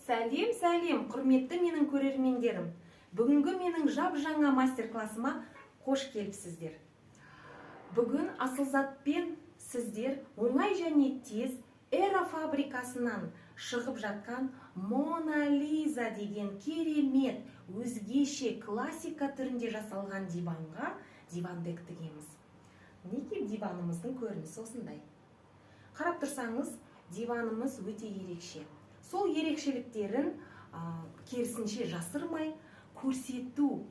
Сәлем, сәлем, құрметті менің көрермендерім! Бүгінгі менің жап жаңа мастер классыма қош келіпсіздер. Бүгін Асылзатпен сіздер оңай және тез Эра фабрикасынан шығып жатқан Мона Лиза деген керемет, өзгеше, классика түрінде жасалған диванға дивандек тігеміз. Мінекей, диванымыздың көрінісі осындай. Қарап тұрсаңыз, диванымыз өте ерекше. Сол ерекшеліктерін керісінше жасырмай көрсету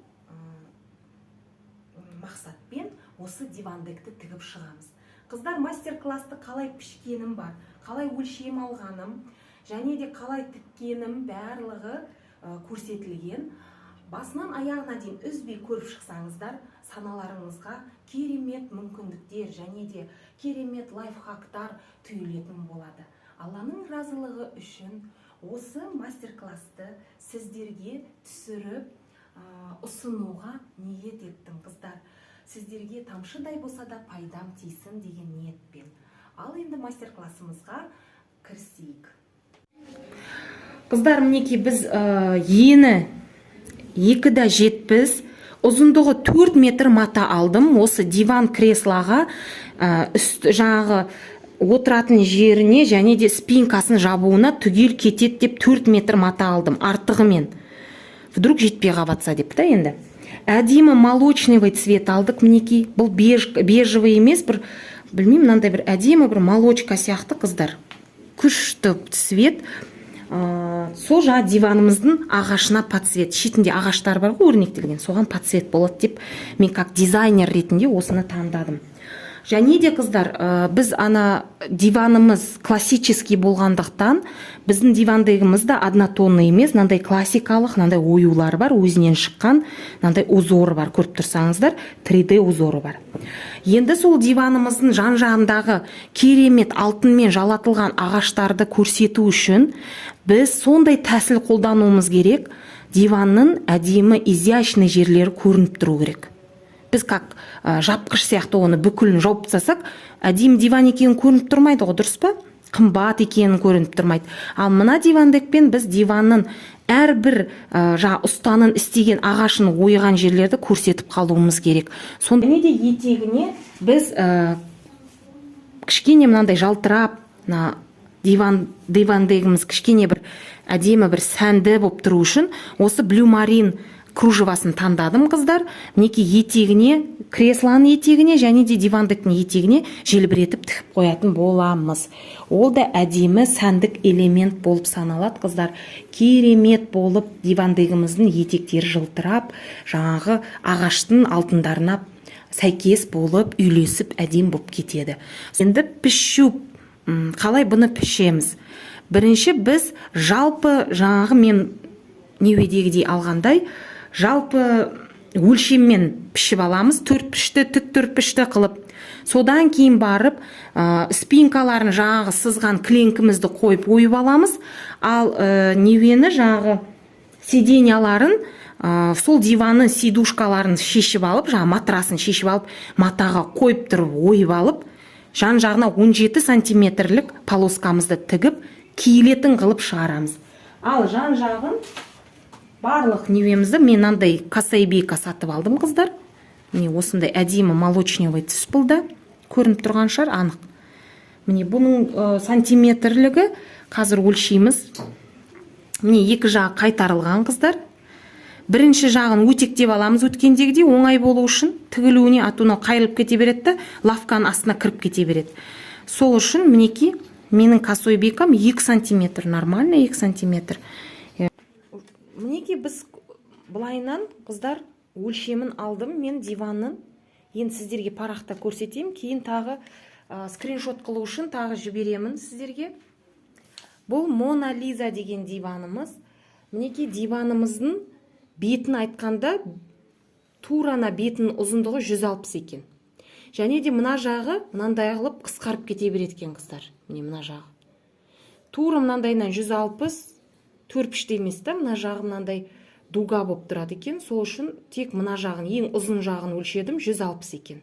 мақсатпен осы дивандекті тігіп шығамыз. Қыздар, мастер классты қалай пішкенім бар, қалай өлшем алғаным және де қалай тіккенім, барлығы көрсетілген. Басынан аяғына дейін үзбей көріп шықсаңыздар, саналарыңызға керемет мүмкіндіктер және де керемет лайфхактар түйілетін болады. Алланың разылығы үшін осы мастер классты сіздерге түсіріп ұсынуға ниет еттім, қыздар. Сіздерге тамшыдай болса да пайдам тисін деген ниетпен. Ал енді мастер классымызға кірісейік. Қыздар, мінекей, біз ені 2,70, ұзындығы 4 метр мата алдым. Осы диван креслоға үст жаңағы отыратын жеріне және де спинкасын жабуына түгел кетеді деп 4 метр мата алдым артығымен, вдруг жетпей қалып деп та. Енді әдемі молочный цвет алдық. Мінекей, бұл беж, бежевый емес, бір білмеймін, мынандай бір әдемі бір молочка сияқты, қыздар, күшті цвет. Сол жаңа диванымыздың ағашына под цвет, шетінде ағаштар бар ғой өрнектелген, соған под цвет болады деп мен как дизайнер ретінде осыны таңдадым. Және де, қыздар, біз ана диванымыз классический болғандықтан, біздің дивандегіміз да однотонный емес, мынандай классикалық, мынандай оюлар бар, өзінен шыққан мынандай узоры бар. Көріп тұрсаңыздар, 3D узоры бар. Енді сол диванымыздың жан жағындағы керемет алтынмен жалатылған ағаштарды көрсету үшін біз сондай тәсіл қолдануымыз керек: диванның әдемі, изящный жерлері көрініп тұру керек. Біз как жапқыш сияқты оны бүкілін жауып тастасақ, әдемі диван екені көрініп тұрмайды ғой, дұрыс па? Қымбат екені көрініп тұрмайды. Ал мына дивандекпен біз диванның әрбір жаңа ұстаның істеген ағашын ойған жерлерді көрсетіп қалуымыз керек. Сонда және де етегіне біз кішкене мынандай жалтырап, мына дивандегіміз кішкене бір әдемі, бір сәнді болып тұру үшін осы блюмарин кружевасын таңдадым. Қыздар, мінекей, етегіне, креслоның етегіне және де дивандектің етегіне желбіретіп тігіп қоятын боламыз. Ол да әдемі сәндік элемент болып саналады. Қыздар, керемет болып дивандегіміздің етектері жылтырап, жаңағы ағаштың алтындарына сәйкес болып, үйлесіп, әдемі болып кетеді. Енді пішу, қалай бұны пішеміз? Бірінші біз жалпы жаңағы мен неуедегідей алғандай жалпы өлшеммен пішіп аламыз, төрт пішті, тік төрт пішті қылып. Содан кейін барып спинкаларын, жаңағы сызған кіленкімізді қойып, ойып аламыз. Ал неуені, жаңағы сиденьяларын, сол диванның сидушкаларын шешіп алып, жаңағы матрасын шешіп алып, матаға қойып тұрып ойып алып, жан жағына 17 сантиметрлік полоскамызды тігіп, киілетін қылып шығарамыз. Ал жан жағын, барлық неуемізді мен мынандай косойбейка сатып алдым, қыздар. Міне, осындай әдемі молочный түс, бұл да көрініп тұрған шығар анық. Міне, бұның сантиметрлігі қазір өлшейміз. Міне, екі жағы қайтарылған, қыздар. Бірінші жағын өтектеп аламыз өткендегідей, оңай болу үшін тігілуіне, а то мынау қайырылып кете береді да, лавканың астына кіріп кете береді. Сол үшін, мінекей, менің косой бейкам 2 сантиметр, нормально 2 сантиметр. Мінекей, біз былайынан, қыздар, өлшемін алдым мен диванның. Енді сіздерге парақта көрсетемін, кейін тағы скриншот қылу үшін тағы жіберемін сіздерге. Бұл Мона Лиза деген диванымыз. Мінекей, диванымыздың бетін айтқанда, тура ана бетінің ұзындығы 160 екен. Және де мына жағы мынандай қылып қысқарып кете береді екен, қыздар. Міне, мына жағы тура мынандайынан 160, төрт пішті емес та, мына жағы мынандай дуга болып тұрады екен. Сол үшін тек мына жағын, ең ұзын жағын өлшедім, 160 екен.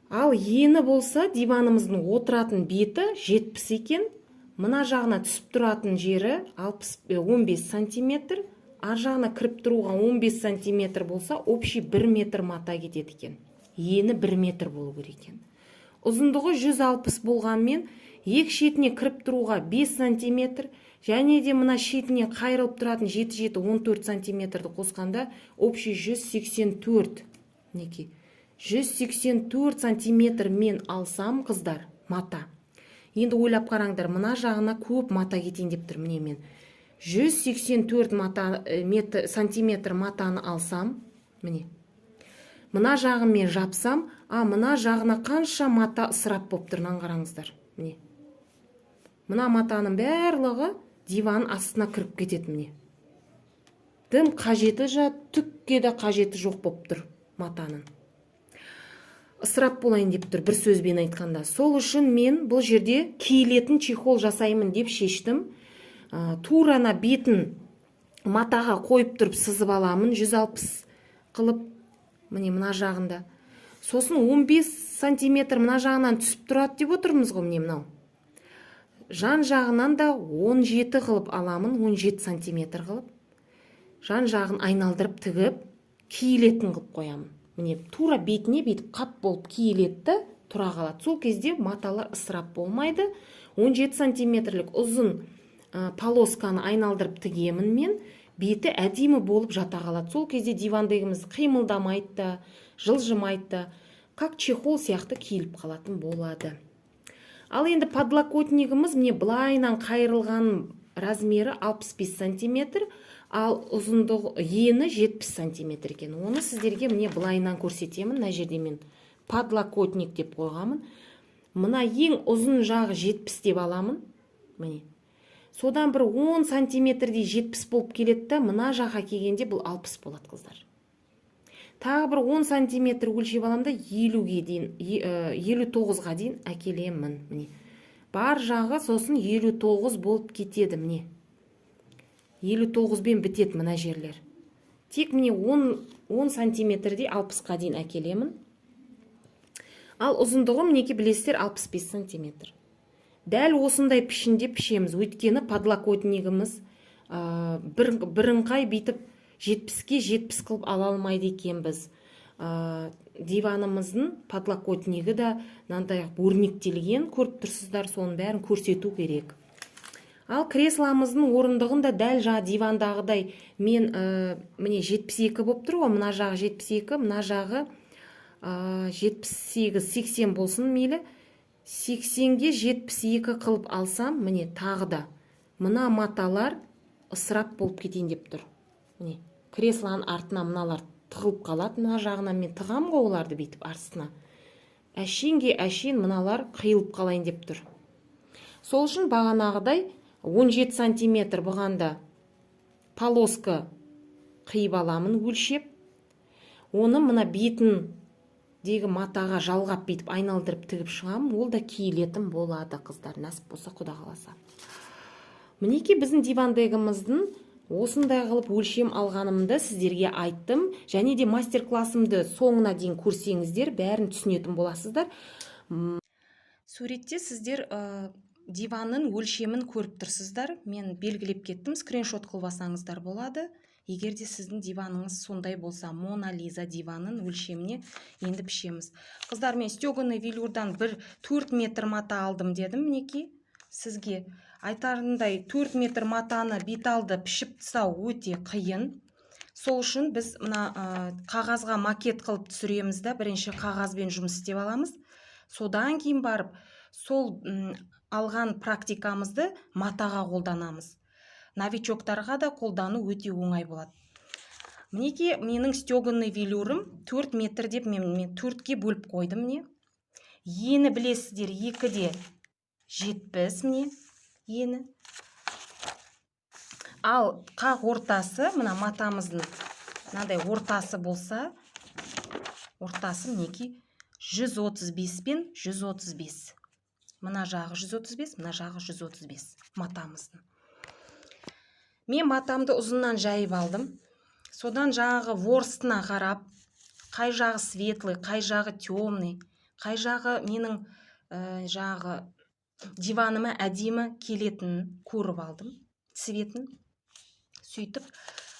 Ал ені болса, диванымыздың отыратын беті 70 екен. Мына жағына түсіп тұратын жері 60, 15 сантиметр, ар жағына кіріп тұруға 15 сантиметр болса, общий 1 метр мата кетеді екен. Ені 1 метр болу керек екен. Ұзындығы 160 болғанмен, екі шетіне кіріп тұруға 5 сантиметр және де мына шетіне қайырылып тұратын 7, 7, 14 сантиметрді қосқанда, общий 184. Мінекей, 184 сантиметр мен алсам, қыздар, мата. Енді ойлап қараңдар, мына жағына көп мата кетейін деп тұр. Міне, мен 184 мата, метр, сантиметр матаны алсам, міне, мына жағын мен жапсам, а мына жағына қанша мата ысырап болып тұр, мынаны қараңыздар. Міне, мына матаның барлығы диван астына кіріп кетеді. Міне, дым қажеті жа түкке де қажеті жоқ болып тұр, матаның ысырап болайын деп тұр, бір сөзбен айтқанда. Сол үшін мен бұл жерде киілетін чехол жасаймын деп шештім. Тура ана бетін матаға қойып тұрып сызып аламын 160 қылып, міне, мына жағында. Сосын 15 сантиметр мына жағынан түсіп тұрады деп отырмыз ғой. Міне, мынау жан жағынан да 17 қылып аламын, 17 сантиметр қылып жан жағын айналдырып тігіп, киілетін қылып қоямын. Міне, тура бетіне бүйтіп қап болып киіледі да тұра қалады. Сол кезде маталар ысырап болмайды. 17 сантиметрлік ұзын полосканы айналдырып тігемін мен, беті әдемі болып жата қалады. Сол кезде дивандегіміз қимылдамайды да, жылжымайды да, как чехол сияқты киіліп қалатын болады. Ал енді подлокотнигіміз, міне, былайынан қайырылған размері 65 сантиметр, ал ұзындығы, ені 70 сантиметр екен. Оны сіздерге, міне, былайынан көрсетемін. Мына жерде мен подлокотник деп қойғанмын. Мына ең ұзын жағы 70 деп аламын. Міне, содан бір 10 сантиметрдей 70 болып келеді да, мына жаққа келгенде бұл 60 болады, қыздар. Тағы бір 10 сантиметр өлшеп аламын да, 50-ге дейін, 59-ға дейін әкелемін. Міне, бар жағы сосын 59 болып кетеді. Міне, 59-бен бітеді мына жерлер. Тек, міне, 10 сантиметрдей 60-қа дейін әкелемін. Ал ұзындығы, мінекей, білесіздер, 65 сантиметр. Дәл осындай пішінде пішеміз, өйткені подлокотнигіміз бірыңғай бүйтіп 70-ке 70 қылып ала алмайды екенбіз. Диванымыздың подлокотнигі да мынандай өрнектелген, көріп тұрсыздар, соның бәрін көрсету керек. Ал кресломыздың орындығын да дәл жаңа дивандағыдай мен, міне, 72 болып тұр ғой, мына жағы 72, мына жағы 78, 80 болсын мейлі. 80-ге 72 қылып алсам, міне, тағы да мына маталар ысырап болып кетейін деп тұр. Міне, креслоның артына мыналар тығылып қалады. Мына жағынан мен тығам ғой оларды бүйтіп астына. Әшейінге әшейін мыналар қиылып қалайын деп тұр. Сол үшін бағанағыдай 17 сантиметр бұған да полоска қиып аламын өлшеп. Оны мына бетіндегі матаға жалғап, бүйтіп айналдырып тігіп шығамын. Ол да киілетін болады, қыздар, нәсіп болса, құда қаласа. Мінекей, біздің дивандегіміздің осындай қылып өлшем алғанымды сіздерге айттым. Және де мастер классымды соңына дейін көрсеңіздер, бәрін түсінетін боласыздар. Суретте сіздер диванның өлшемін көріп тұрсыздар. Мен белгілеп кеттім, скриншот қылып алсаңыздар болады, егер де сіздің диваныңыз сондай болса. Мона Лиза диванын өлшеміне енді пішеміз. Қыздар, мен стеганый велюрдан бір 4 метр мата алдым дедім. Мінекей, сізге айтарындай, 4 метр матаны бет алды пішіп тастау өте қиын. Сол үшін біз мына қағазға макет қылып түсіреміз да, бірінші қағазбен жұмыс істеп аламыз. Содан кейін барып сол алған практикамызды матаға қолданамыз. Новичоктарға да қолдану өте оңай болады. Мінекей, менің стеганый велюрім 4 метр деп мен төртке бөліп қойдым. Міне, ені білесіздер, 2,70, міне, ені. Ал қақ ортасы, мына матамыздың мынандай ортасы болса, ортасы, мінекей, 135 пен 135. Мына жағы 135, мына жағы 135 матамыздың. Мен матамды ұзыннан жайып алдым. Содан жаңағы ворсына қарап, қай жағы светлый, қай жағы темный, қай жағы менің жаңағы Диваныма әдемі келетінін көріп алдым, цветін. Сөйтіп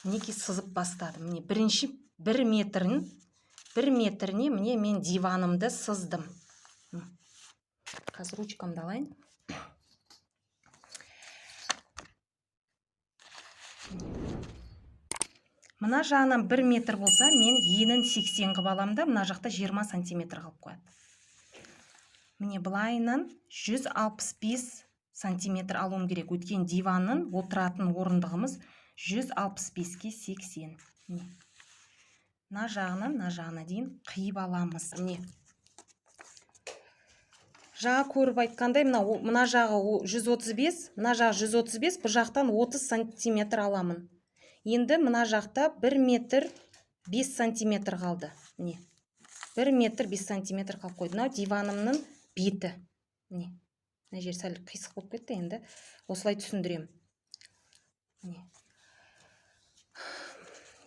мінекей сызып бастадым. Міне, бірінші 1 метріне міне мен диванымды сыздым. Қазір ручкамды алайын. Мына жағынан 1 метр болса, мен енін 80 қылып аламын да, мына жақта 20 сантиметр қылып қояды. Міне, былайынан 165 сантиметр алуым керек, өйткені диванның отыратын орындығымыз 165-ке 80. Міне, мына жағынан мына жағына дейін қиып аламыз. Міне, жаңа көріп айтқандай, мына жағы 135, мына жағы 135, бұл жақтан 30 сантиметр аламын. Енді мына жақта 1 метр 5 сантиметр қалды. Міне, 1 метр 5 сантиметр қалып қойды. Мынау диванымның беті. Міне, мына жер сәл қисық болып кетті, енді осылай түсіндіремін. Міне,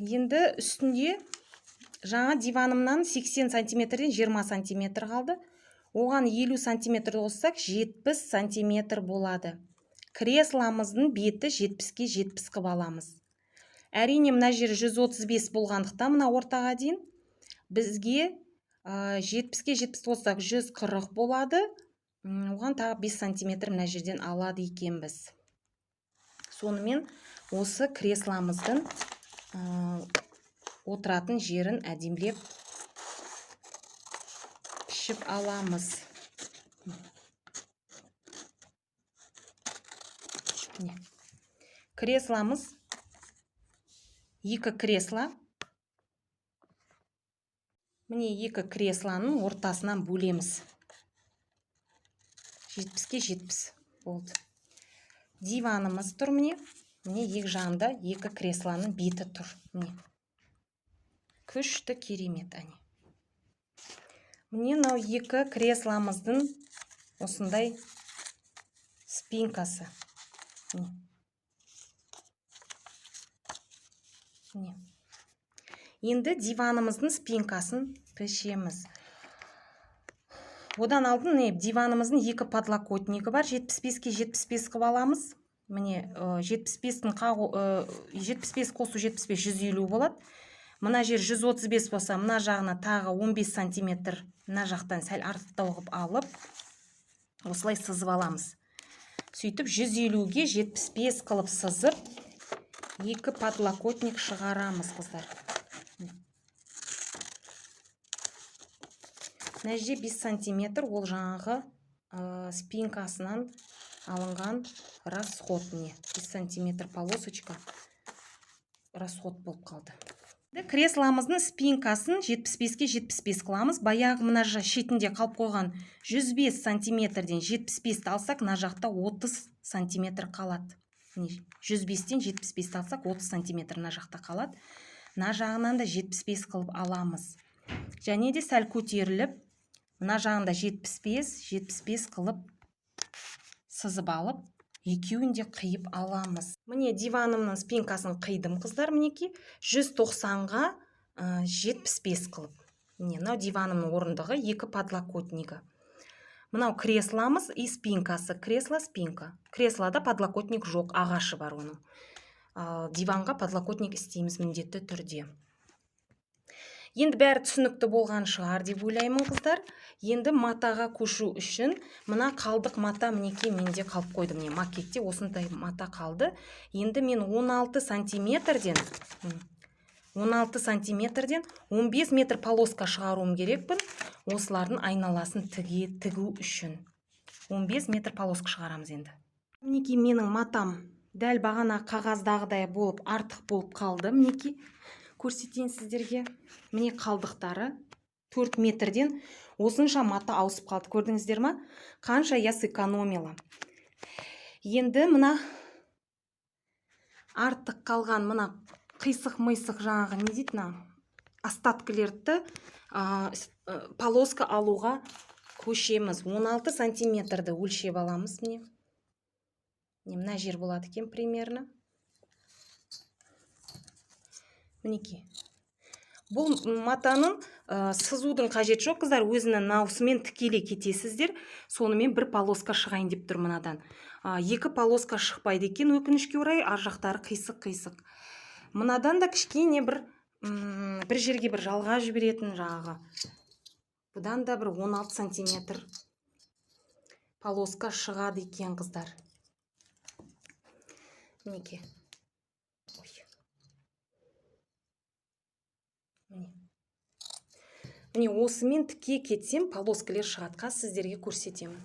енді үстінде жаңа диванымнан 80 сантиметрден 20 сантиметр қалды. Оған 50 сантиметр қоссақ, 70 сантиметр болады. Кресломыздың беті 70-ке 70 қылып аламыз. Әрине, мына жері 135 болғандықтан, мына ортаға дейін бізге 70-ке 70 қоссақ, 140 болады. Оған тағы 5 сантиметр мына жерден алады екенбіз. Сонымен осы кресломыздың отыратын жерін әдемілеп пішіп аламыз. Міне, кресломыз, екі кресло. Міне, екі креслоның ортасынан бөлеміз, 70-ке 70 болды. Диванымыз тұр, міне. Міне, екі жағында екі креслоның беті тұр. Міне, күшті, керемет. Әне, міне, мынау екі кресломыздың осындай спинкасы. Міне, міне, енді диванымыздың спинкасын пішеміз. Одан алдын, міне, диванымыздың екі подлокотнигі бар, 75-ке 75 қылып аламыз. Міне, 75-тің 75 қосу 75, 150 болады. Мына жер 135 болса, мына жағына тағы 15 сантиметр мына жақтан сәл артықтау қылып алып, осылай сызып аламыз. Сөйтіп 150-ге 75 қылып сызып, екі подлокотник шығарамыз, қыздар. Мына жерде 5 сантиметр, ол жаңағы спинкасынан алынған расход. Міне, 5 сантиметр полосочка расход болып қалды. Енді кресломыздың спинкасын 75-ке 75 қыламыз. Баяғы мына шетінде қалып қойған 105 сантиметрден 75-ті алсақ, мына жақта 30 сантиметр қалады. Міне, 105-тен 75-ті алсақ, 30 сантиметр мына жақта қалады. Мына жағынан да 75 қылып аламыз. Және де сәл көтеріліп, мына жағында 75, 75 қылып сызып алып, екеуін де қиып аламыз. Міне, диванымның спинкасын қидым, қыздар, мінекей, 190-ға 75 қылып. Міне, мынау диванымның орындығы, екі подлокотнигі. Мынау кресломыз и спинкасы. Кресло, спинка. Креслода подлокотник жоқ, ағашы бар оның. Ал диванға подлокотник істейміз міндетті түрде. Енді бәрі түсінікті болған шығар деп ойлаймын, қыздар. Енді матаға көшу үшін мына қалдық мата, мінекей, менде қалып қойды. Міне, макетте осындай мата қалды. Енді мен 16 сантиметрден 15 метр полоска шығаруым керекпін. Осылардың айналасын тігу үшін 15 метр полоска шығарамыз енді. Мінекей, менің матам дәл бағана қағаздағыдай болып, артық болып қалды. Мінекей, көрсетейін сіздерге. Міне, қалдықтары 4 метрден осынша мата ауысып қалды. Көрдіңіздер ма, қанша я сэкономила? Енді мына артық қалған мына қисық мыйсық, жаңағы не дейді, мына остаткілерді полоска алуға көшеміз. 16 сантиметрді өлшеп аламыз. Міне, міне, мына жер болады екен примерно. Мінекей, Бұл матаның сызудың қажеті жоқ, қыздар, өзінің наусымен тікелей кетесіздер. Сонымен бір полоска шығайын деп тұр мынадан. Екі полоска шықпайды екен, өкінішке орай, ар жақтары қисық-қисық. Мынадан да кішкене бір жерге бір жалға жіберетін жағы. Бұдан да бір 16 сантиметр полоска шығады екен, қыздар. Мінекей. Ой. Міне. Міне, осымен тіке кетсем, полоскалер шығады. Қазір сіздерге көрсетемін.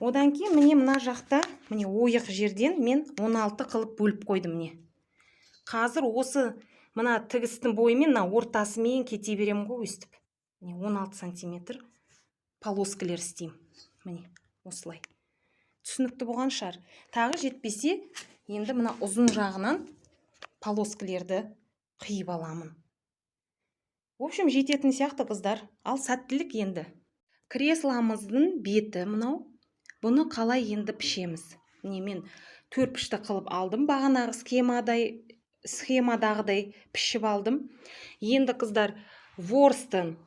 Одан кейін міне мына жақта, міне, ойық жерден мен 16 қылып бөліп қойдым, міне. Қазір осы мына тігістің бойымен, мына ортасымен кете беремін ғой өстіп. Міне, 16 сантиметр полоскалер істеймін. Міне, осылай. Түсінікті болған шығар. Тағы жетпесе, енді мына ұзын жағынан полоскалерді қиып аламын. В общем, жететін сияқты, қыздар. Ал сәттілік енді. Кресломыздың беті мынау. Бұны қалай енді пішеміз? Міне, мен төрт пішті қылып алдым, бағанағы схемадағыдай пішіп алдым. Енді, қыздар, ворстын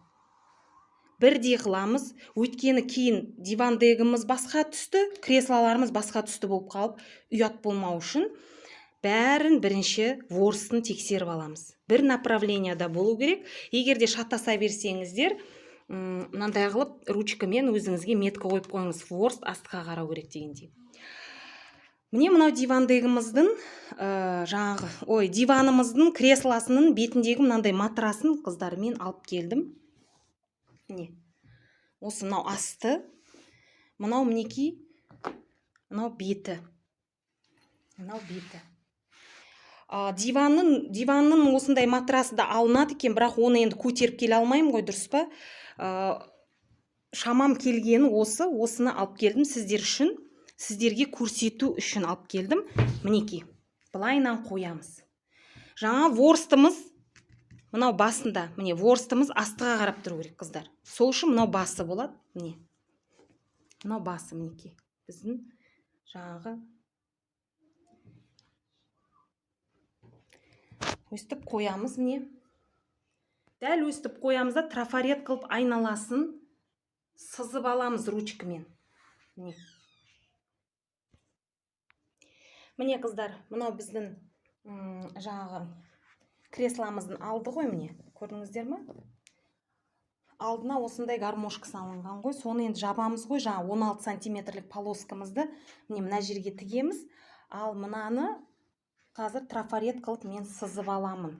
бірдей қыламыз, өйткені кейін дивандегіміз басқа түсті, креслоларымыз басқа түсті болып қалып, ұят болмау үшін бәрін бірінші ворстын тексеріп аламыз. Бір направленияда болу керек. Егер де шатаса берсеңіздер, мынандай қылып ручкамен өзіңізге метка қойып қойыңыз, ворст астқа қарау керек дегендей. Міне, мынау дивандегіміздің жаңағы, ой, диванымыздың креслосының бетіндегі мынандай матрасын, қыздар, мен алып келдім. Міне, осы мынау асты, мынау, мінекей, мынау беті, мынау беті. Диванның осындай матрасы да алынады екен, бірақ оны енді көтеріп келе алмаймын ғой, дұрыс па? Шамам келгені осы, осыны алып келдім сіздер үшін, сіздерге көрсету үшін алып келдім. Мінекей, былайынан қоямыз. Жаңа ворстымыз мынау басында, міне, ворстымыз астыға қарап тұру керек, қыздар. Сол үшін мынау басы болады, міне, мынау басы, мінекей, біздің жаңағы өстіп қоямыз, міне, дәл өстіп қоямыз да, трафарет қылып айналасын сызып аламыз ручкамен. Міне, міне, қыздар, мынау біздің жаңағы кресломыздың алды ғой, міне, көрдіңіздер ме? Алдына осындай гармошка салынған ғой, соны енді жабамыз ғой. Жаңа 16 сантиметрлік полоскамызды, міне, мына жерге тігеміз. Ал мынаны қазір трафарет қылып мен сызып аламын.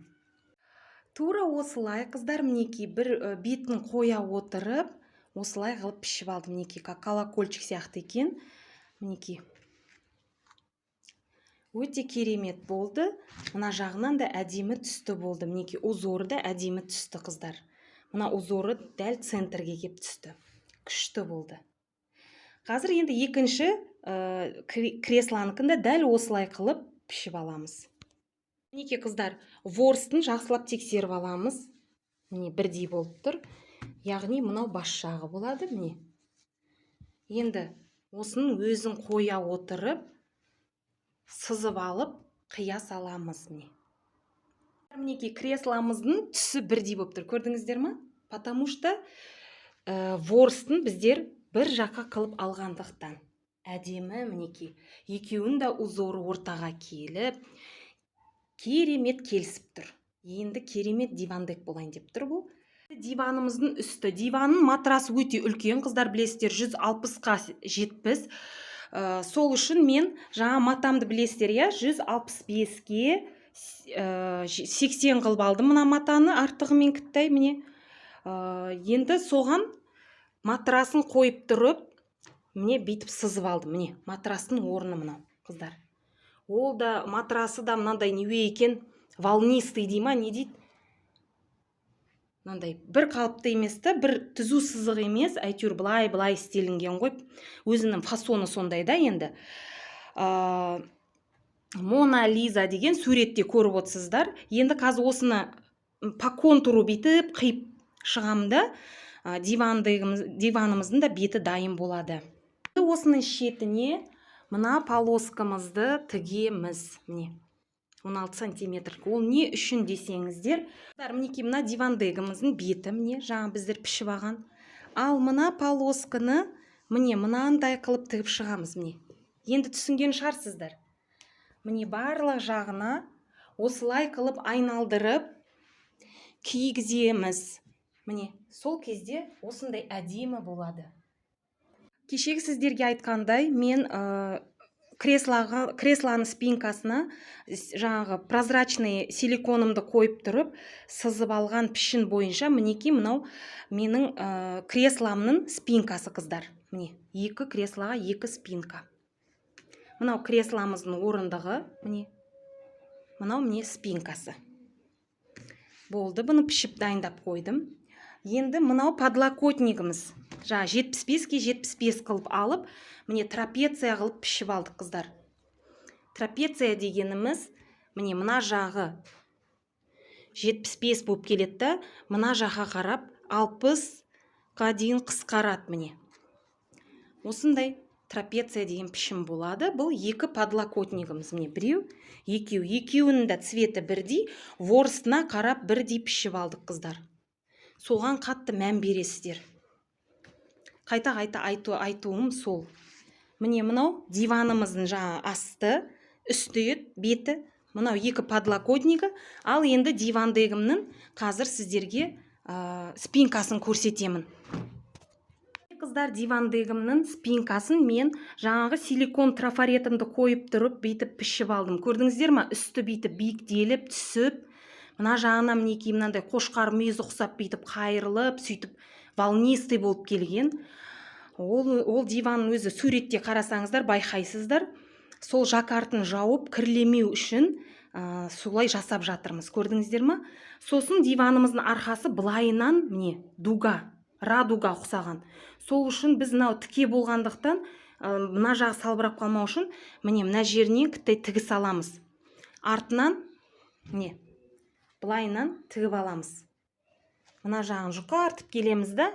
Тура осылай, қыздар, мінекей, бір бетін қоя отырып, осылай қылып пішіп алдым. Мінекей, как колокольчик сияқты екен. Мінекей, өте керемет болды. Мына жағынан да әдемі түсті болды. Мінекей, узоры да әдемі түсті, қыздар. Мына узоры дәл центрге кеп түсті. Күшті болды. Қазір енді екінші креслоныкін да дәл осылай қылып пішіп аламыз. Мінекей, қыздар, ворстын жақсылап тексеріп аламыз. Міне, бірдей болып тұр. Яғни мынау бас жағы болады, міне. Енді осының өзін қоя отырып, сызып алып, қия саламыз, міне. Мінекей, кресломыздың түсі бірдей болып тұр. Көрдіңіздер ма? Потому что ворстын біздер бір жаққа қылып алғандықтан әдемі, мінекей. Екеуінің де узоры ортаға келіп, керемет келісіп тұр. Енді керемет дивандек болайын деп тұр бұл. Диванымыздың үсті. Диванның матрасы өте үлкен, қыздар, білесіздер, 160-қа 70. Сол үшін мен жаңа матамды білесіздер, иә, 165-ке 80 қылып алдым мына матаны, артығымен кіттай, міне. Енді соған матрасын қойып тұрып, міне, бүйтіп сызып алдым. Міне, матрастың орны мынау, қыздар. Ол да матрасы да мынандай неуе екен, волнистый дей ма, не дейді, мынандай бір қалыпты емес та, бір түзу сызық емес, әйтеуір былай былай істелінген ғой, өзінің фасоны сондай да. Енді Мона Лиза деген суретте көріп отырсыздар. Енді қазір осыны по контуру бүйтіп қиып шығамын да, диванымыздың да беті дайын болады. Осының шетіне мына полоскамызды тігеміз. Міне, 16 сантиметр. Ол не үшін десеңіздер, мінекей, мына дивандегіміздің беті, міне, жаңа біздер пішіп алған. Ал мына полосканы, міне, мынандай қылып тігіп шығамыз. Міне, енді түсінген шығарсыздар. Міне, барлық жағына осылай қылып айналдырып кигіземіз. Міне, сол кезде осындай әдемі болады. Кешегі сіздерге айтқандай, мен креслоның спинкасына жаңағы прозрачный силиконымды қойып тұрып, сызып алған пішін бойынша, мінекей, мынау менің кресломның спинкасы, қыздар. Міне, екі креслоға екі спинка. Мынау кресломыздың орындығы, міне, мынау, міне, спинкасы болды. Бұны пішіп дайындап қойдым. Енді мынау подлокотнигіміз, жаңа 75-ке 75 қылып алып, міне, трапеция қылып пішіп алдық, қыздар. Трапеция дегеніміз, міне, мына жағы 75 болып келеді да, мына жаққа қарап 60-қа дейін қысқарады. Міне, осындай трапеция деген пішін болады. Бұл екі подлокотнигіміз, міне, біреу, екеу. Екеуінің де цветі бірдей, ворсына қарап бірдей пішіп алдық, қыздар. Соған қатты мән бересіздер. Қайта қайта айтуым сол. Міне, мынау диванымыздың жаңа асты, үсті еді, беті, мынау екі подлокотнигі. Ал енді дивандегімнің қазір сіздерге спинкасын көрсетемін, қыздар. Дивандегімнің спинкасын мен жаңағы силикон трафаретімді қойып тұрып, бүйтіп пішіп алдым. Көрдіңіздер ма? Үсті бүйтіп биіктеліп түсіп, мына жағына, мінекей, мынандай қошқар мүйізі ұқсап бүйтіп қайырылып, сөйтіп волнистый болып келген. Ол диванның өзі суретте қарасаңыздар, байқайсыздар. Сол жаккардын жауып, кірлемеу үшін солай жасап жатырмыз. Көрдіңіздер ма? Сосын диванымыздың арқасы былайынан, міне, дуга, радуга ұқсаған. Сол үшін біз мынау тіке болғандықтан, мына жағы салбырап қалмау үшін, міне, мына жерінен кіттай тігіс аламыз. Артынан, міне, былайынан тігіп аламыз. Мына жағын жұқартып келеміз да,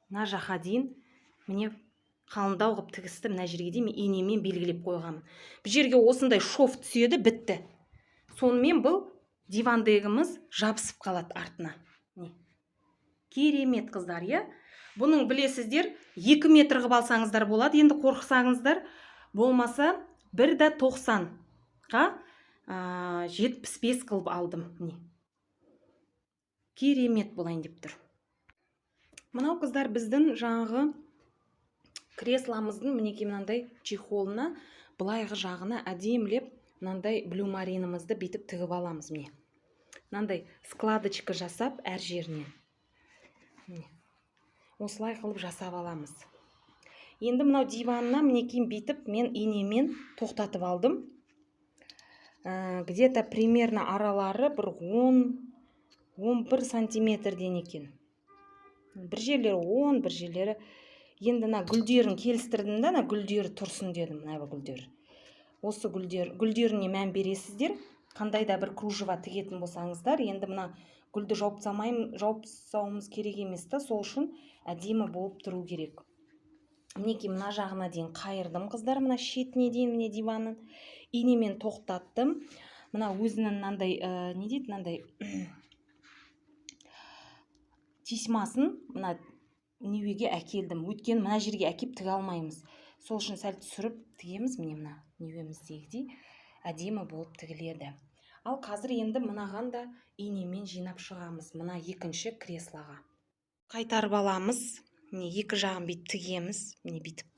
мына жаққа дейін, міне, қалыңдау қылып тігісті. Мына жерге дейін мен инемен белгілеп қойғанмын. Бұл жерге осындай шов түседі, бітті. Сонымен бұл дивандегіміз жабысып қалады артына. Міне, керемет, қыздар, иә? Бұның, білесіздер, 2 метр қылып алсаңыздар болады енді қорықсаңыздар. Болмаса 1 да 90-ға 75 қылып алдым. Міне, керемет болайын деп тұр. Мынау, қыздар, біздің жаңағы кресломыздың, мінекей, мынандай чехолына, былайғы жағына әдемілеп мынандай блюмаринімізді бүйтіп тігіп аламыз. Міне, мынандай складочка жасап әр жерінен, міне, осылай қылып жасап аламыз. Енді мынау диванына, мінекей, бүйтіп мен инемен тоқтатып алдым. Где-то примерно аралары бір 10-11 сантиметрден екен, бір жерлері 10, бір жерлері. Енді мына гүлдерін келістірдім да, мына гүлдері тұрсын дедім. Мына гүлдер, осы гүлдер, гүлдеріне мән бересіздер, қандай да бір кружева тігетін болсаңыздар. Енді мына гүлді жауып тастамаймын, жауып тастауымыз керек емес та, сол үшін әдемі болып тұру керек. Мінекей, мына жағына дейін қайырдым, қыздар, мына шетіне дейін, міне, диванның инемен тоқтаттым. Мына өзінің мынандай не дейді, мынандай тесьмасын мына неуге әкелдім, өйткені мына жерге әкеп тіге алмаймыз. Сол үшін сәл түсіріп тігеміз. Міне, мына неуеміздегідей әдемі болып тігіледі. Ал қазір енді мынаған да инемен жинап шығамыз. Мына екінші креслоға қайтарып аламыз. Міне, екі жағын бүйтіп тігеміз. Міне, бүйтіп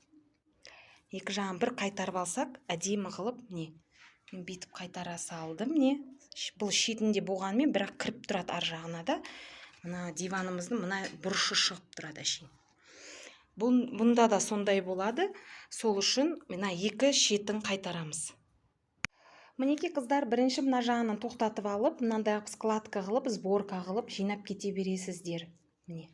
екі жағын бір қайтарып алсақ, әдемі қылып, міне, мен бүйтіп қайтара салдым. Міне, бұл шетінде болғанымен, бірақ кіріп тұрады ар жағына да. Мына диванымыздың мына бұрышы шығып тұрады әшейін. Бұнда да сондай болады. Сол үшін мына екі шетін қайтарамыз. Мінекей, қыздар, бірінші мына жағынан тоқтатып алып, мынандай қылып складка қылып, сборка қылып жинап кете бересіздер. Міне,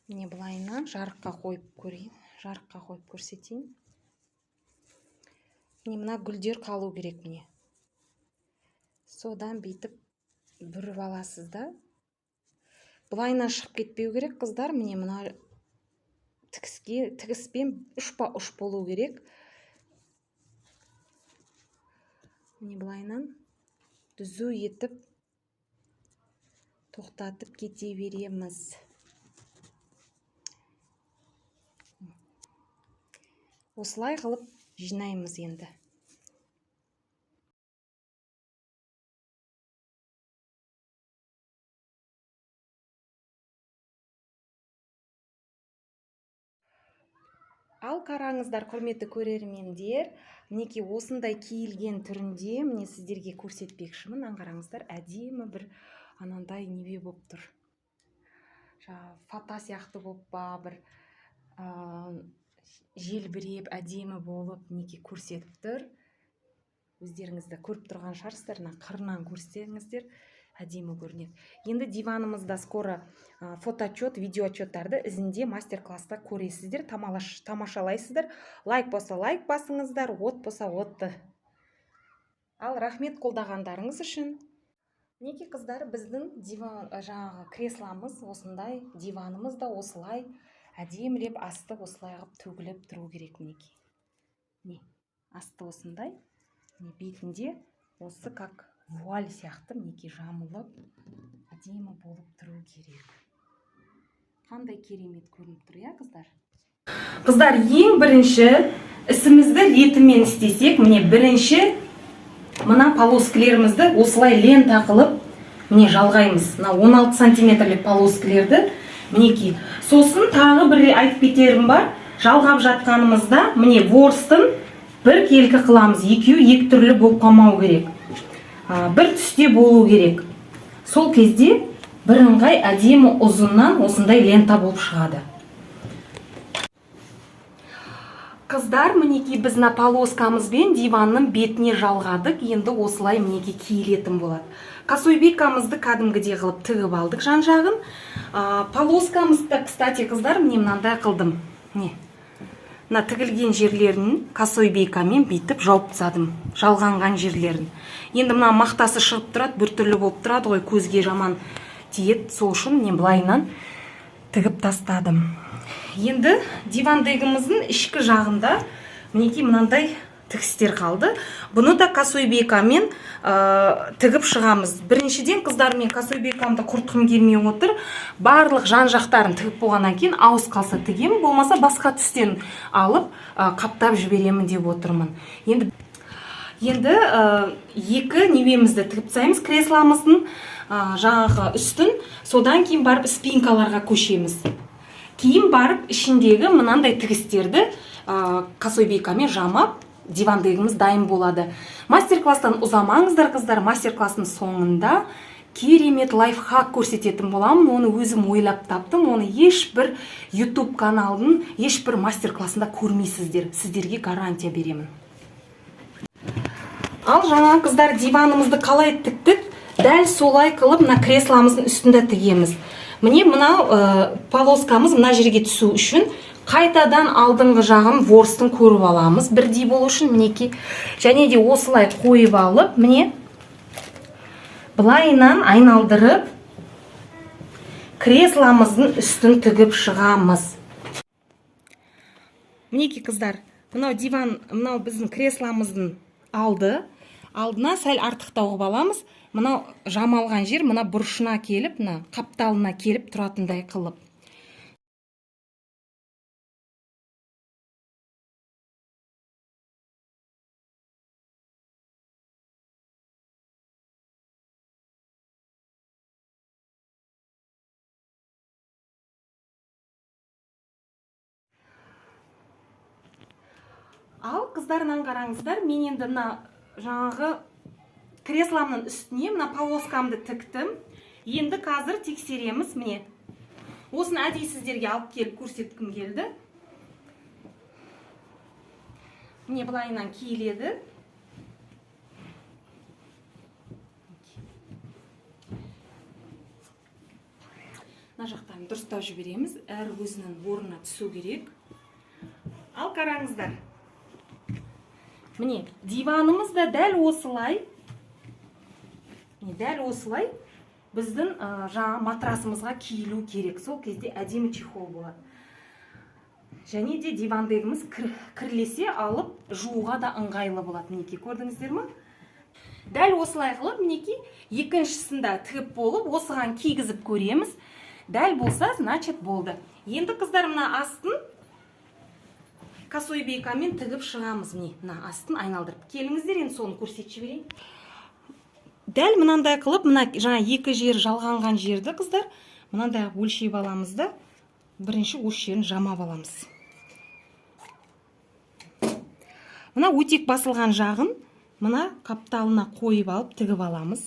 міне, былайынан жарыққа қойып көрейін, жарыққа қойып көрсетейін. Міне, мына гүлдер қалу керек. Міне, содан бүйтіп бүріп аласыз да, былайынан шығып кетпеу керек, қыздар. Міне, мына Тігіске тігіспен ұшпа ұш болу керек. Міне, былайынан түзу етіп тоқтатып кете береміз. Осылай қылып жинаймыз енді. Ал қараңыздар, құрметті көрермендер, мінекей осындай киілген түрінде міне сіздерге көрсетпекшімін. Аңғараңыздар, әдемі бір анандай небе болып тұр. Жаңа фата сияқты болып па, бір желбіреп әдемі болып мінекей көрсетіп тұр. Өздеріңізді көріп тұрған шығарсыздар, мына қырынан көрсеңіздер әдемі көрінеді. Енді диванымызда скоро фотоотчет, видеоотчеттарды ізінде мастер-класста көресіздер, тамашалайсыздар. Лайк болса лайк басыңыздар, от болса отты. Ал рахмет қолдағандарыңыз үшін. Мінекей қыздар, біздің диван, жаңағы кресломыз осындай, диванымыз да осылай әдемілеп асты осылай қылып төгіліп тұру керек мінекей. Міне, асты осындай, міне бетінде осы как вуаль сияқты мінекей жамылып әдемі болып тұру керек. Қандай керемет көрініп тұр, иә, қыздар? Қыздар, ең бірінші ісімізді ретімен істесек, міне бірінші мына полоскілерімізді осылай лента қылып міне жалғаймыз. Мына 16 сантиметрлік полоскілерді мінекей. Сосын тағы бір айтып кетерім бар. Жалғап жатқанымызда міне ворстын бір келкі қыламыз. Екеуі екі түрлі болып қалмау керек. Бір түсте болу керек. Сол кезде бірыңғай әдемі ұзыннан осындай лента болып шығады. Қыздар, мінекей біз мына полоскамызбен диванның бетіне жалғадық. Енді осылай мінекей киілетін болады. Косой бейкамызды кәдімгідей қылып тігіп алдық жан-жағын. Полоскамызды, кстати, қыздар, міне мынандай қылдым. Міне. Мына тігілген жерлерін косой бейкамен бүйтіп жауып тастадым, жалғанған жерлерін. Енді мына мақтасы шығып тұрады, біртүрлі болып тұрады ғой, көзге жаман тиеді. Сол үшін міне былайынан тігіп тастадым. Енді дивандегіміздің ішкі жағында мінекей мынандай тігістер қалды. Бұны да косой бейкамен тігіп шығамыз. Біріншіден, қыздар, мен косой бейкамды құртқым келмей отыр. Барлық жан жақтарын тігіп болғаннан кейін ауыз қалса тігемін, болмаса басқа түстен алып қаптап жіберемін деп отырмын. Енді екі небемізді тігіп тастаймыз, кресломыздың жаңағы үстін, содан кейін барып спинкаларға көшеміз. Кейін барып ішіндегі мынандай тігістерді косой бейкамен жамап, дивандегіміз дайын болады. Мастер-класстан ұзамаңыздар, қыздар. Мастер-класстың соңында керемет лайфхак көрсететін боламын. Оны өзім ойлап таптым. Оны ешбір YouTube каналдың ешбір мастер-классында көрмейсіздер. Сіздерге гарантия беремін. Ал жаңа, қыздар, диванымызды қалай тіктік, дәл солай қылып мына кресломыздың үстінде тігеміз. Міне, мынау полоскамыз мына жерге түсу үшін қайтадан алдыңғы жағын ворстың көріп аламыз, бірдей болу үшін мінекей. Және де осылай қойып алып, міне былайынан айналдырып кресломыздың үстін тігіп шығамыз. Мінекей, қыздар, мынау диван, мынау біздің кресломыздың алды, алдына сәл артықтау қылып аламыз. Мынау жамалған жер мына бұрышына келіп, мына қапталына келіп тұратындай қылып. Ал қыздар, мынаны қараңыздар, мен енді мына жаңағы кресломның үстіне мына полоскамды тіктім. Енді қазір тексереміз. Міне, осыны әдейі сіздерге алып келіп көрсеткім келді. Міне, былайынан киіледі. Мына жақтарын дұрыстап жібереміз, әр өзінің орнына түсу керек. Ал қараңыздар, міне, диванымыз да дәл осылай, міне, дәл осылай біздің жаңа матрасымызға киілу керек. Сол кезде әдемі чехол болады. Және де дивандегіміз кірлесе, алып жууға да ыңғайлы болады. Мінекей, көрдіңіздер ма? Дәл осылай қылып, мінекей, екіншісін де тігіп болып, осыған кигізіп көреміз. Дәл болса, значит, болды. Енді, қыздар, мына астын косой бейкамен тігіп шығамыз. Міне, мына астын айналдырып келіңіздер, енді соны көрсетіп жіберейін. Дәл мынандай қылып, мына жаңа екі жері жалғанған жерді, қыздар, мынандай қылып өлшеп аламыз да, бірінші осы жерін жамап аламыз. Мына өтек басылған жағын мына қапталына қойып алып, тігіп аламыз.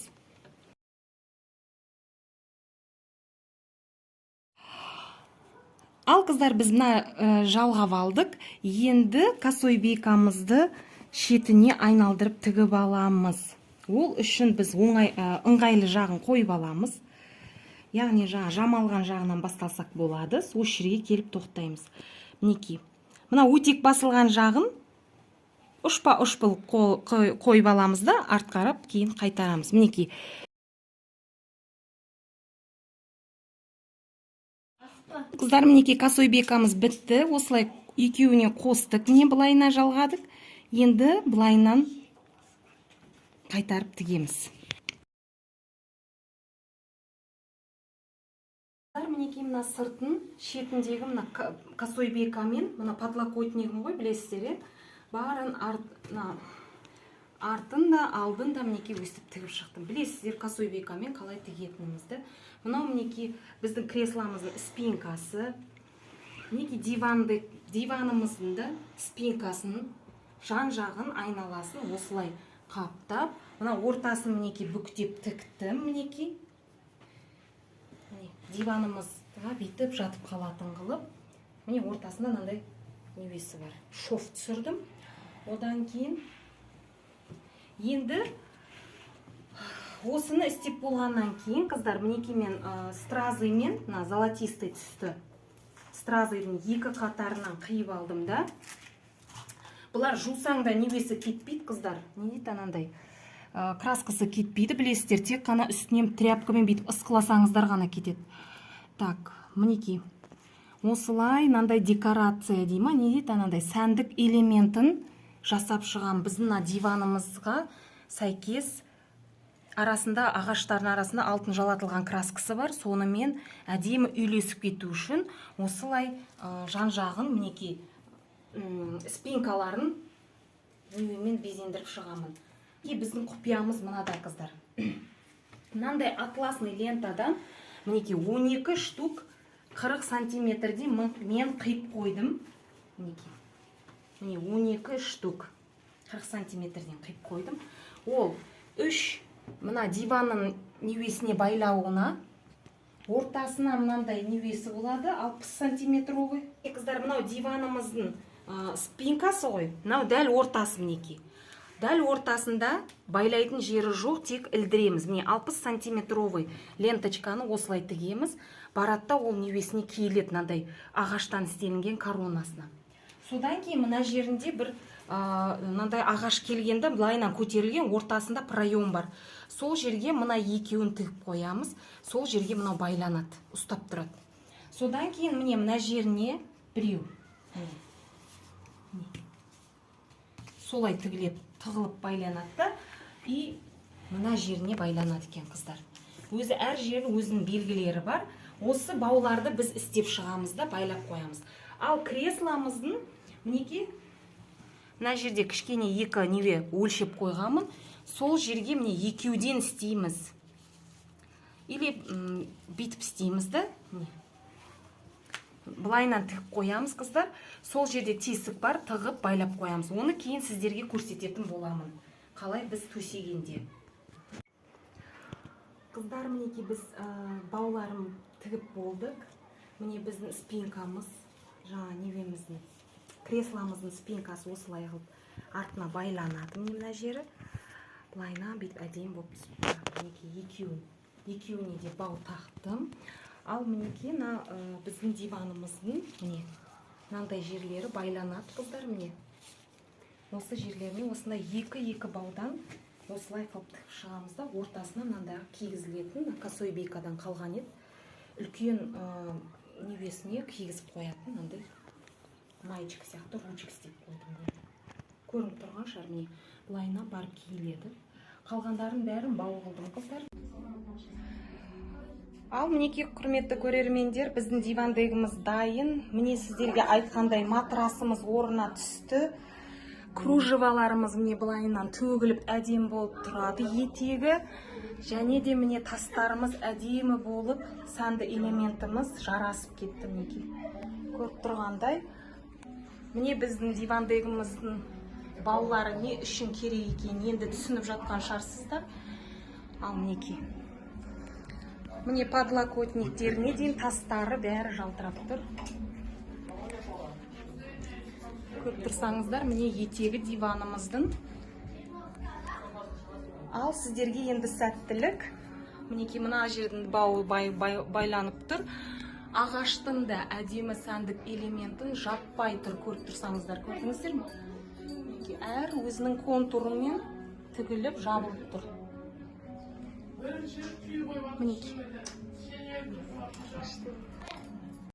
Ал, қыздар, біз мына жалғап алдық. Енді косой бейкамызды шетіне айналдырып тігіп аламыз. Ол үшін біз оңай, ыңғайлы жағын қойып аламыз, яғни жаңа жамалған жағынан басталсақ болады. Осы жерге келіп тоқтаймыз. Мінекей, мына өтек басылған жағын ұшпа ұш қылып қойып аламыз да, артқа қарап кейін қайтарамыз. Мінекей. Қыздар, мінекей, косой бейкамыз бітті. Осылай екеуіне қостық, міне, былайына жалғадық. Енді былайынан қайтарып тігеміз. Қыздар, мінекей, мына сыртын шетіндегі мына косой бейкамен, мына подлокотнигім ғой, білесіздер, иә, барын мына артын да, алдын да, мінекей, өстіп тігіп шықтым. Білесіздер косой бейкамен қалай тігетінімізді. Мынау, мінекей, біздің кресломыздың спинкасы. Мінекей, диванымыздың да спинкасын жан жағын, айналасын осылай қаптап, мына ортасын, мінекей, бүктеп тіктім. Мінекей, міне, диванымызға бүйтіп жатып қалатын қылып, міне, ортасында мынандай небесі бар, шов түсірдім. Одан кейін енді осыны істеп болғаннан кейін, қыздар, мінекей, мен стразымен, мына золотистый түсті стразыдың екі қатарынан қиып алдым да. Бұлар жусаң да небесі кетпейді, қыздар, не дейді, анандай краскасы кетпейді, білесіздер. Тек қана үстінен тряпкамен бүйтіп ысқыласаңыздар ғана кетеді. Так, мінекей, осылай мынандай декорация дей ма, не дейді, анандай сәндік элементін жасап шығамын. Біздің мына диванымызға сәйкес арасында, ағаштардың арасында алтын жалатылған краскасы бар, сонымен әдемі үйлесіп кету үшін осылай жан жағын, мінекей, спинкаларын немен безендіріп шығамын. И біздің құпиямыз мынада, қыздар. Мынандай атласный лентадан, мінекей, 12 штук 40 сантиметрден мен қиып қойдым. Мінекей, міне, 12 штук 40 сантиметрден қиып қойдым. Ол үш мына диванның небесіне байлауына, ортасына мынандай небесі болады, 60 сантиметровый. Қыздар, мынау диванымыздың спинкасы ғой, мынау дәл ортасы. Мінекей, дәл ортасында байлайтын жері жоқ, тек ілдіреміз. Міне, 60 сантиметровый ленточканы осылай тігеміз. Барады да, ол небесіне киіледі, мынандай ағаштан істелінген коронасына. Содан кейін мына жерінде бір мынандай ағаш келгенде, былайынан көтерілген, ортасында проем бар. Сол жерге мына екеуін тігіп қоямыз. Сол жерге мынау байланады, ұстап тұрады. Содан кейін, міне, мына жеріне біреу. Міне. Міне. Солай тігіледі, тығылып байланады да, и мына жеріне байланады екен, қыздар. Өзі әр жерінің өзінің белгілері бар. Осы бауларды біз істеп шығамыз да, байлап қоямыз. Ал кресломыздың, мінекей, мына жерде кішкене екі неве өлшеп қойғанмын. Сол жерге, міне, екеуден істейміз или бүйтіп істейміз да, міне, былайынан тігіп қоямыз, қыздар. Сол жерде тесік бар, тығып байлап қоямыз. Оны кейін сіздерге көрсететін боламын, қалай біз төсегенде. Қыздар, мінекей, біз бауларын тігіп болдық. Міне, біздің спинкамыз, жаңа невеміздің, кресломыздың спинкасы осылай қылып артына байланады. Міне, мына жері былайынан бүйтіп әдемі болып түсіп тұрады. Мінекей, екеуіне де бау тақтым. Ал, мінекей, мына біздің диванымыздың, міне, мынандай жерлері байланады, қыздар. Міне, осы жерлеріне осындай екі екі баудан осылай қылып тігіп шығамыз да, ортасына мынандай кигізілетін, мына косой бейкадан қалған еді, үлкен небесіне кигізіп қоятын мынандай. Маечка сияқты ручка істеп қойдым. Көрініп тұрған шығар, міне, былайына барып киіледі. Қалғандарын бәрін бау қылдым, қыздар. Ал мінекей, құрметті көрермендер, біздің дивандегіміз дайын. Міне, сіздерге айтқандай, матрасымыз орнына түсті. Кружеваларымыз, міне, былайынан төгіліп, әдемі болып тұрады етегі. Және де, міне, тастарымыз әдемі болып, сәнді элементіміз жарасып кетті, мінекей. Көріп тұрғандай, міне, біздің дивандегіміздің баулары не үшін керек екенін енді түсініп жатқан шығарсыздар. Ал мінекей, міне, подлокотниктеріне дейін тастары бәрі жалтырап тұр. Көріп тұрсаңыздар, міне, етегі диванымыздың. Ал сіздерге енді сәттілік. Мінекей, мына жердің бауы байланып тұр. Ағаштың да әдемі сәндік элементін жаппай тұр, көріп тұрсаңыздар, көрдіңіздер ме? Мінекей, әр өзінің контурымен тігіліп, жабылып тұр. Мінекей.